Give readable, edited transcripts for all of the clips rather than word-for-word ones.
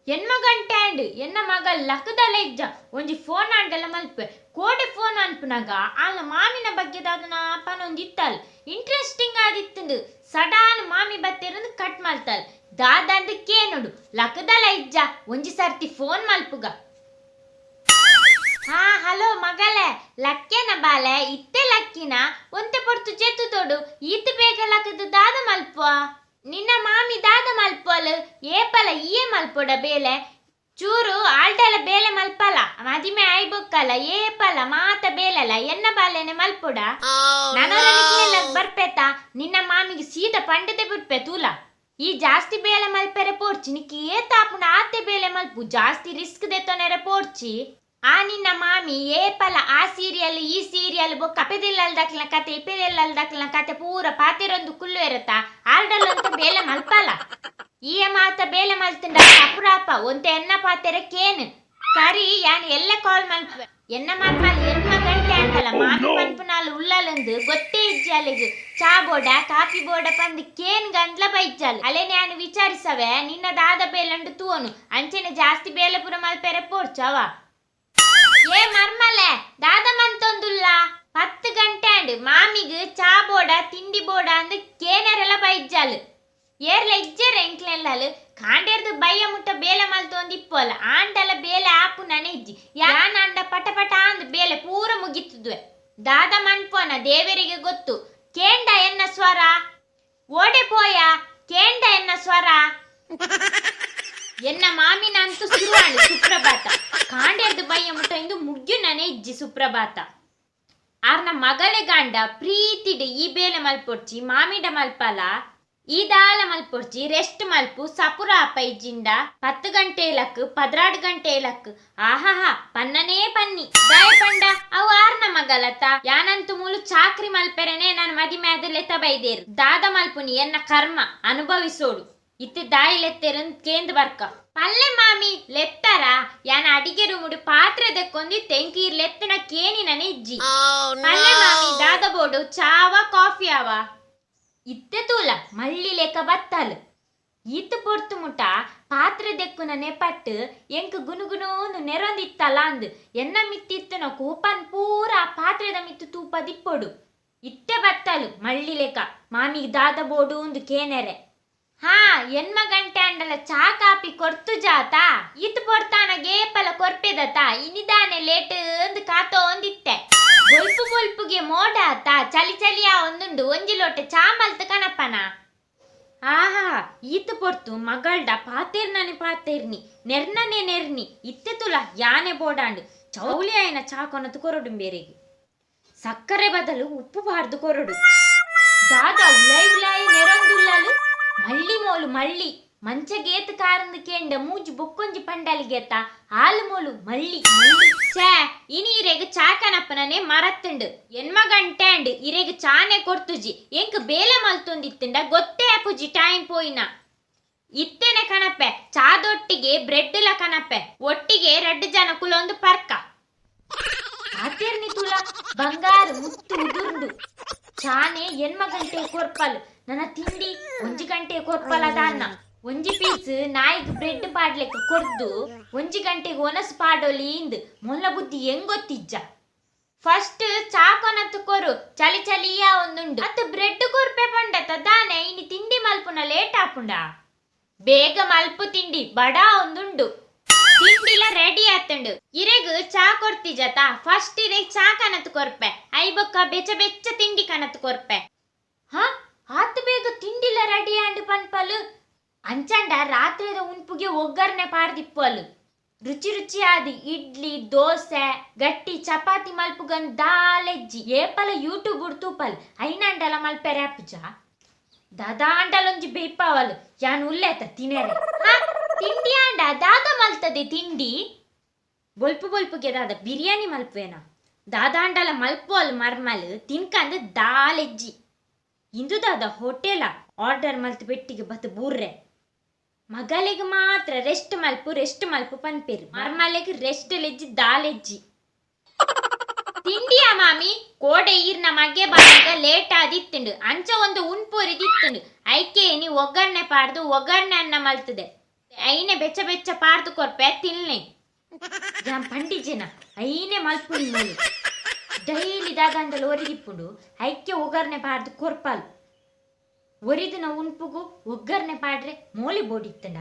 ಎನ್ಮ ಗಂಟೆ ಆಂಡ್ ಎನ್ನ ಮಗ ಲಕ್ಕದಲ್ಲ ಇಜ್ಜ ಒಂಜಿ ಫೋನ್ ಆಂಡಲ ಮಲ್ಪೆ ಕೋಡೆ ಫೋನ್ ಅನ್ಪುನಾಗ ಆಲ್ನ ಮಾಮಿನ ಬಗ್ಗೆ ದಾದನ ಪನೊಂದಿತ್ತಲ್ ಇಂಟ್ರೆಸ್ಟಿಂಗ್ ಆದಿತ್ತಂದು ಸಡನ್ ಮಾಮಿ ಬತ್ತೆರಂದು ಕಟ್ ಮಲ್ತಲ್ ದಾದಂದು ಕೇನುಡು ಲಕ್ಕದಲ್ಲ ಇಜ್ಜ ಒಂಜಿ ಸರ್ತಿ ಫೋನ್ ಮಲ್ಪುಗ. ಹಾ ಹಲೋ ಮಗಲೆ ಲಕ್ಕೆನ ಬಾಲೆ ಇತ್ತೆ ಲಕ್ಕಿನ ಒಂತೆ ಪೊರ್ತು ಜೆತ್ತು ತೋಡು ಈತ್ ಬೇಗ ಲಕ್ಕದ ದಾದ ಮಲ್ಪುವ ನಿನ್ನ ಮಾಮಿ ದಾದ ಮಲ್ಪೋಲ್ ಏಪಲ ಈಯೆ ಮಲ್ಪೊಡ ಬೇಲೆ ಚೂರು ಆಲ್ಟಲ ಬೇಲೆ ಮಲ್ಪಲ ಮದಿಮೆ ಆಯ್ಬೊಕ್ಕಲ ಏಪಲ ಮಾತ ಬೇಲಲ ಎನ್ನ ಬಾಲೆನೆ ಮಲ್ಪೊಡ ನನೊರನಿಕ್ಲೆಲ್ಲ ಬರ್ಪೇತ ನಿನ್ನ ಮಾಮಿಗೆ ಸೀದ ಪಂಡದೆ ಬಿಡ್ಪೆ ತೂಲ ಈ ಜಾಸ್ತಿ ಬೇಲೆ ಮಲ್ಪೆರೆ ಪೋಡ್ಚಿ ನಿಕ್ಕಿ ಏತಾಪುಂಡ ಆತೆ ಬೇಲೆ ಮಲ್ಪು ಜಾಸ್ತಿ ರಿಸ್ಕ್ ದೆತ್ತೊನೆರೆ ಪೋಡ್ಚಿ. ಆ ನಿನ್ನ ಮಾಮಿ ಏಪಲ ಆ ಸೀರಿಯಲ್ ಈ ಸೀರಿಯಲ್ ಬೊಕ್ಕ ಅಪೆದಿಲ್ಲಲ್ ದಕ್ಲಿನ ಕತೆ ಇಪೆದಿಲ್ಲಲ್ ದಕ್ಲಿನ ಕತೆ ಪೂರ ಪಾತಿರೊಂದು ಕುಲ್ಲು ಇರತ್ತ ಆಲ್ಡಲ್ ಅಂತ ಬೇಲೆ ಮಲ್ಪಲ ಈಯ ಮಾತ ಬೇಲೆ ಮಲ್ತಿಂಡ ಅಪುರಾಪ ಒಂತೆ ಎನ್ನ ಪಾತೆರೆ ಕೇನು ಸರಿ ಯಾನ್ ಎಲ್ಲ ಕಾಲ್ ಮಲ್ಪೆ ಎನ್ನ ಮರ್ಮಲ್ ಎನ್ಮ ಗಂಟೆ ಅಂಟಲ್ಲ ಮಾಮಿ ಪನ್ಪುನಾಲ್ ಉಳ್ಳಲಂದು ಗೊತ್ತೇ ಇಜ್ಜಾಲಿಗ್ ಚಾ ಬೋಡ ಕಾಫಿ ಬೋಡ ಪಂದ್ ಕೇನ್ ಗಂಟ್ಲ ಬೈಜಾಲ್ ಅಲೆ ನಾನು ವಿಚಾರಿಸವೆ ನಿನ್ನ ದಾದ ಬೇಲಂಡು ತೂವನು ಅಂಚೆನೆ ಜಾಸ್ತಿ ಬೇಲೆ ಪೂರ ಮಲ್ಪೆರೆ ಪೋಡ್ಚವ. ಏ ಮರ್ಮಲೆ ದಾದ ಮಂತೊಂದುಲ್ಲ 10 ಗಂಟೆ ಅಂಡ್ ಮಾಮಿಗ್ ಚಾ ಬೋಡ ತಿಂಡಿ ಬೋಡ ಅಂದ್ ಕೇನರೆಲ್ಲ ಬೈಜಾಲ್ ಏರ್ಲ ಇಜ್ಜೆರೆ ಎಂಕ್ಲೆಲ್ಲಾಲ್ ಕಾಂಡೇರ್ದು ಬಯ್ಯ ಮುಟ್ಟ ಬೇಲೆ ಮಲ್ತೊಂದು ಇಪ್ಪೋಲ ಆಂಡಲ ಬೇಲೆ ಆಪು ನನೆ ಇಜ್ಜಿ ಯಾನ್ ಅಂಡ ಪಟ ಪಟ ಅಂದ್ ಬೇಲೆ ಪೂರ ಮುಗಿತದ್ವೆ ದಾದ ಮನ್ಪೋನ ದೇವರಿಗೆ ಗೊತ್ತು ಕೇಂಡ ಎನ್ನ ಸ್ವರ ಓಡೆ ಪೋಯ ಕೇಂಡ ಎನ್ನ ಸ್ವರ ಎನ್ನ ಮಾಮಿನ ಅಂತೂ ಶುರುವಾಣು ಸುಪ್ರಭಾತ ಕಾಂಡೇರ್ದು ಬಯ್ಯ ಮುಟ್ಟ ಇಂದು ಮುಗ್ಯು ನನೆ ಇಜ್ಜಿ ಸುಪ್ರಭಾತ. ಆರ್ನ ಮಗಳೆ ಗಾಂಡ ಪ್ರೀತಿಡ್ ಈ ಬೇಲೆ ಮಲ್ಪೊಡ್ಚಿ ಮಾಮಿಡ ಮಲ್ಪಲ ಈ ದಾಲ ಮಲ್ಪೊಡ್ಚಿ ರೆಸ್ಟ್ ಮಲ್ಪು ಸಪುರ ಅಪ್ಪ ಇಜ್ಜಿಂಡ 10 ಗಂಟೆ ಇಲಕ್ 12 ಗಂಟೆ ಇಲಕ್ ಆಹಾಹಾ ಪನ್ನನೇ ಪನ್ನಿ ದಾಯ ಪಂಡ ಅವು ಆರ್ನ ಮಗಲತ ಯಾನಂತು ಮೂಲು ಚಾಕ್ರಿ ಮಲ್ಪೆರನೆ ನಾನು ಮದಿಮೆ ಲೆತ್ತ ಬೈದೇರು ದಾದ ಮಲ್ಪುನಿ ಎನ್ನ ಕರ್ಮ ಅನುಭವಿಸೋಡು ಇತ್ತೆ ದಾಯಿ ಲೆತ್ತೆರನ್ ಕೇಂದ್ರ ಬರ್ಕ ಪಲ್ಲೆ ಮಾಮಿ ಲೆತ್ತರ ಯಾನ ಅಡಿಗೆ ರೂಮುಡು ಪಾತ್ರೆ ದಕ್ಕೊಂದು ತೆಂಕೀರ್ ಲೆತ್ತನ ಕೇನಿನನೆ ಇಜ್ಜಿ ಪಲ್ಲೆ ಮಾಮಿ ದಾದ ಬೋಡು ಚಾವ ಕಾಫಿ ಆವ ಇತ್ತೆ ತೂಲ ಮಳ್ಳಿ ಲೆಕ್ಕ ಬತ್ತಲ್ ಈತ ಪೊರ್ತು ಮುಟ ಪಾತ್ರೆ ದೆಕ್ಕುನ ನೆಪಟ್ಟು ಎಂಕ್ ಗುನುಗುನೂನು ನೆರೊಂದಿತ್ತಲ್ಲ ಅಂದ್ ಎನ್ನ ಮಿತ್ತಿತ್ತನ ಕೋಪನ್ ಪೂರ ಆ ಪಾತ್ರೆದ ಮಿತ್ತು ತೂಪ ದಿಪ್ಪೊಡು ಇತ್ತೆ ಬತ್ತಲು ಮಳ್ಳಿ ಲೆಕ್ಕ ಮಾಮಿಗೆ ದಾದ ಬೋಡು ಒಂದು ಕೇನೆರೆ. ಹಾ ಎನ್ಮ ಗಂಟೆ ಅಂಡಲ ಚಾ ಕಾಪಿ ಕೊರ್ತು ಜಾತ ಇತ್ ಪೊರ್ತಾನ ಗೇಪಲ ಕೊರ್ಪೆದತ ಇನಿದಾನೆ ಲೇಟ್ ಅಂದ್ ಕಾತೋ ಒಂದಿತ್ತೆ ಬೊಲ್ಪು ಬೊಲ್ಪುಗೆ ಮೋಡ ಆತ ಚಲಿ ಚಲಿಯ ಒಂದುಂಡು ಒಂಜಿ ಲೋಟೆ ಚಾ ಮಲ್ತು ಕನಪನ. ಆಹಾ ಈತ ಪೊರ್ತು ಮಗಳ್ಡ ಪಾತೇರ್ನನೆ ಪಾತೇರ್ನಿ ನೆರ್ನನೆ ನೆರ್ನಿ ಇತ್ತೆ ತುಲ ಯಾನೆ ಬೋಡಾಂಡು ಚೌಲಿ ಆಯ್ನ ಚಾ ಕೊನತು ಕೊರಡು ಬೇರೆಗೆ ಸಕ್ಕರೆ ಬದಲು ಉಪ್ಪು ಬಾರ್ದು ಕೊರಡು ದಾದ ಉಲಾಯಿ ಉಲಾಯಿ ನೆರೊಂದುಲ್ಲಲು ಮಳ್ಳಿ ಮೋಲು ಮಳ್ಳಿ ಮಂಚಗೇತ್ ಕಾರಂದು ಕೇಂಡ ಮೂಜು ಬೊಕ್ಕೊಂಜಿ ಪಂಡಲ್ಗೇತ ಹಾಲು ಮೋಲು ಮಳ್ಳಿ ಮಳ್ಳಿ ಛೇ ಇನಿ ಇರೆಗ್ ಚಾಕನಪ್ಪನನೆ ಮರತ್ತುಂಡು ಎನ್ಮ ಗಂಟೆ ಅಂಡ್ ಇರೆಗ್ ಚಾನೆ ಕೊರ್ತುಜಿ ಎಂಕ್ ಬೇಲೆ ಮಲ್ತೊಂದಿತ್ತುಂಡ ಗೊತ್ತೇ ಅಪುಜಿ ಟೈಮ್ ಪೋಯಿನ ಇತ್ತೆನೆ ಕಣಪೆ ಚಾದೊಟ್ಟಿಗೆ ಬ್ರೆಡ್ಲ ಕಣಪೆ ಒಟ್ಟಿಗೆ 2 ಜನ ಕುಲೊಂದು ಪರ್ಕ ಆತೇರ್ನಿ ತುಲ ಬಂಗಾರ ಮುತ್ತು ಉದುರ್ದು ಚಾನೆ ಎನ್ಮ ಗಂಟೆ ಕೊರ್ಪಲ್ ನನ್ನ ತಿಂಡಿ 1 ಗಂಟೆ ಕೊರ್ಪಲ ದಾನ್ನ ಒಂಜಿ ಪೀಸ್ ನಾಯಿಗ್ ಬ್ರೆಡ್ ಪಾಡ್ಲೆಕ್ಕ ಕೊರ್ದು 1 ಗಂಟೆಗೆ ಒನಸ್ ಪಾಡೋಲಿ ಇಂದ್ ಮೊಲ್ಲ ಬುದ್ಧಿ ಹೆಂಗೊತ್ತಿಜ್ಜ ಫಸ್ಟ್ ಚಾಕೊನತ್ತು ಕೊರು ಚಲಿ ಚಲಿಯ ಒಂದುಂಡು ಅತ್ತು ಬ್ರೆಡ್ ಕೊರ್ಪೆ ಪಂಡತ ದಾನೆ ಇನಿ ತಿಂಡಿ ಮಲ್ಪುನ ಲೇಟ್ ಆಪುಂಡ ಬೇಗ ಮಲ್ಪು ತಿಂಡಿ ಬಡ ಒಂದುಂಡು ತಿಂಡಿಲ ರೆಡಿ ಆತುಂಡು ಇರೆಗ್ ಚಾ ಕೊರ್ತಿಜತ ಫಸ್ಟ್ ಇರೆಗ್ ಚಾ ಕನತ್ ಕೊರ್ಪೆ ಐಬೊಕ್ಕ ಬೆಚ್ಚ ಬೆಚ್ಚ ತಿಂಡಿ ಕನತ್ ಕೊರ್ಪೆ. ಹಾ ಆತು ಬೇಗ ತಿಂಡಿಲ ರೆಡಿ ಆಂಡ್ ಪನ್ಪಲು ಅಂಚಂಡ ರಾತ್ರಿದ ಉನ್ಪುಗೆ ಒಗ್ಗರಣೆ ಪಾಡ್ದಿಪ್ಪಲು ರುಚಿ ರುಚಿಯಾದ ಇಡ್ಲಿ ದೋಸೆ ಗಟ್ಟಿ ಚಪಾತಿ ಮಲ್ಪುಗನ್ ದಾಲೆಜ್ಜಿ ಏಪಲ ಯೂಟ್ಯೂಬ್ ತೂಪಲ್ ಐನಾಂಡಲ ಮಲ್ಪೆರೆ ಅಪ್ಪುಜ ದಾದಾಂಡಲೊಂಜಿ ಬೇಯ್ಪಾವಲು ಯಾನ್ ಉಲ್ಲೇತ ತಿನೆರೆ. ಹಾ ತಿಂಡಿ ಆಂಡ ದಾದ ಮಲ್ತದೆ ತಿಂಡಿ ಬೊಲ್ಪು ಬೊಲ್ಪುಗೆ ದಾದ ಬಿರಿಯಾನಿ ಮಲ್ಪುವೇನ ದಾದಾಂಡಲ ಮಲ್ಪುವಲ್ ಮರ್ಮಲ್ ತಿನ್ಕಂದು ದಾಲೆಜ್ಜಿ ಇಂದು ದಾದ ಹೋಟೆಲ ಆರ್ಡರ್ ಮಲ್ತು ಪೆಟ್ಟಿಗೆ ಬತ್ತು ಬೂರ್ರೆ ಮಗಲಿಗೆ ಮಾತ್ರ ರೆಸ್ಟ್ ಮಲ್ಪು ರೆಸ್ಟ್ ಮಲ್ಪು ಪನ್ಪೇರು ಮರ್ಮಲೆಗ್ ರೆಸ್ಟ್ ಲೆಜ್ಜಿ ದಾಲೆಜ್ಜಿ. ತಿಂಡಿಯಾ ಮಾಮಿ ಕೋಡೆ ಈರ್ನ ಮಗೆ ಬಾಗ ಲೇಟ್ ಆದಿತ್ತುಂಡು ಅಂಚ ಒಂದು ಉಣ್ಪುರಿ ದಿತ್ತುಂಡು ಐಕೆ ನೀ ಒಗ್ಗರಣೆ ಪಾಡ್ದು ಒಗ್ಗರಣೆ ಅನ್ನ ಮಲ್ತದೆ. ಐನೆ ಬೆಚ್ಚ ಬೆಚ್ಚ ಪಾಡ್ದು ಕೊರ್ಪೆ ತಿನ್ಲೆ. ಯಾನ್ ಪಂಡಿಜೆನ ಐನೆ ಮಲ್ಪುನಿ ಮೂಲು. ಡೈಲಿ ದಾದಾಂಡಲ ಒರಿದಿಪ್ಪುಂಡು, ಐಕ್ಕೆ ಒಗ್ಗರ್ನೆ ಪಾಡ್ದು ಕೊರ್ಪಾಲ್. ಒರಿದಿನ ಉನ್ಪುಗು ಒಗ್ಗರ್ನೆ ಪಾಡ್ರೆ ಮೋಲಿ ಬೋಡಿತ್ತಂಡ.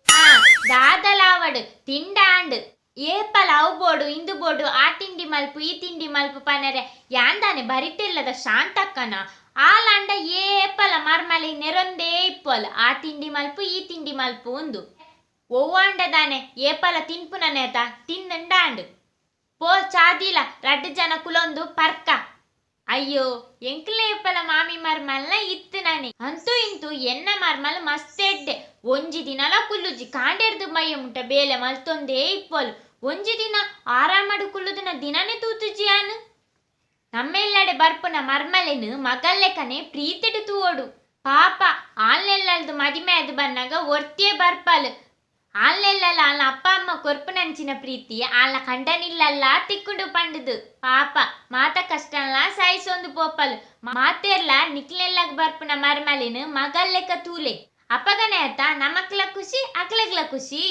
ಆ ದಾದಲಾವಡ್ ತಿಂಡಾಂಡ್. ಏಪಲ ಅವು ಬೋಡು ಇಂದು ಬೋಡು, ಆ ತಿಂಡಿ ಮಲ್ಪು ಈ ತಿಂಡಿ ಮಲ್ಪು ಪನರೆ ಯಾಂದಾನೆ ಬರಿತೆಲ್ಲದ ಶಾಂತಕ್ಕನ. ಆಲಾಂಡ ಏಪಲ ಮರ್ಮಲೆ ನೆರೊಂದೇ ಇಪ್ಪಲ್, ಆ ತಿಂಡಿ ಮಲ್ಪು ಈ ತಿಂಡಿ ಮಲ್ಪು ಉಂದು. ಒವ್ವಾಂಡ ದಾನೆ ಏಪಲ ತಿನ್ಪುನ ನೇತ ತಿಂದಂಡಾಂಡ್. ಪೋ ಚಾದಿಲ ರಡ್ಡ್ ಜನ ಕುಲೊಂದು ಪರ್ಕ. ಅಯ್ಯೋ ಎಂಕ್ಲೆ ಏಪಲ ಮಾಮಿ ಮರ್ಮಲ್ನ ಇತ್ತು ನಾನೆ. ಅಂತೂ ಇಂತೂ ಎನ್ನ ಮರ್ಮಲ್ ಮಸ್ತ್ ಎಡ್ಡೆ. ಒಂಜಿ ದಿನಲ ಕುಲ್ಲುಜಿ, ಕಾಂಡೆರ್ದು ಮಯ್ಯ ಮುಟ್ಟ ಬೇಲೆ ಮಲ್ತೊಂದೇ ಇಪ್ಪೋಲು. ಒಂಜಿ ದಿನ ಆರಾಮಡು ಕುಲ್ಲುದಿನ ದಿನನೇ ತೂತುಜಿ ಯಾನು. ನಮ್ಮೆಲ್ಲಡೆ ಬರ್ಪುನ ಮರ್ಮಲೆನ್ ಮಗಲ್ಲೆಕನೆ ಪ್ರೀತಿಡ್ ತೂವೊಡು. ಪಾಪ ಆಲ್ನೆಲ್ಲಲ್ದು ಮದಿಮೆ ಆದ್ ಬನ್ನಗ ಒರ್ತಿಯೇ ಬರ್ಪಾಲ್. ಆಲ್ನೆಲ್ಲಲ ಆಲ್ನ ಅಪ್ಪ ಅಮ್ಮ ಕೊರ್ಪುನಂಚಿನ ಪ್ರೀತಿ ಆಲ್ನ ಕಂಡನಿಲ್ಲಲ್ಲ ತಿಕ್ಕುಂಡು ಪಂಡುದು. ಪಾಪ ಮಾತ ಕಷ್ಟನ್ಲಾ ಸಹಿಸೊಂದು ಪೋಪಲ್. ಮಾತೆರ್ಲ ನಿಕ್ಲೆಲ್ಲಗ್ ಬರ್ಪುನ ಮರ್ಮಲೆನ್ ಮಗಲ್ಲೆಕ ತೂಲೆ. ಅಪಗನೆ ಆತ ನಮಕ್ಲ ಖುಷಿ ಅಕ್ಲೆಗ್ಲ ಖುಷಿ.